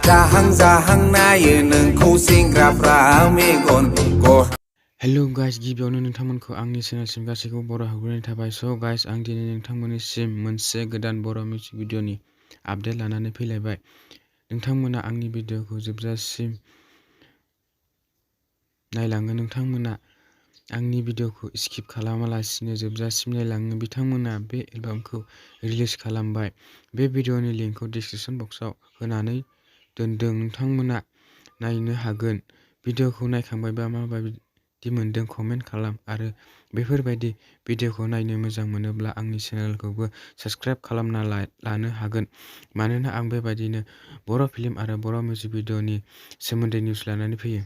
जाहां जाहां नायो नोंखौ सेंग्राफ्रा मेगन हेलो गाइस, गिबियावनो नोंथांमोनखौ आंनि चेनेलसिम गासैखौबो बर' हाबग्रोनाय थाबाय। स' गाइस, आं दिनै नोंथांमोननिसिम मोनसे गोदान बर' मिउजिक भिडिअ'नि आपडेट लानानै फैलायबाय। नोंथांमोना आंनि भिडिअ'खौ जोबजासिम नायलाङो, नोंथांमोना आंनि भिडिअ'खौ स्किप खालामालासिनो जोबजासिम नायलाङो। बिथांमोना बे एलबामखौ रिलिज खालामबाय। बे भिडिअ'नि लिंकखौ डिसक्रिपशन बक्सआव होनानै दोनदों, नोंथांमोना नायनो हागोन। भिडिअ'खौ नायखांबायबा माबायदि मोनदों कमेन्ट खालाम आरो बेफोरबायदि भिडिअ'खौ नायनो मोजां मोनोब्ला आंनि चेनेलखौबो साबस्क्राइब खालामना लानो हागोन, मानोना आं बेबायदिनो बर' फिल्म आरो बर' मिउजिक भिडिअ'नि सोमोन्दै निउस लानानै फैयो।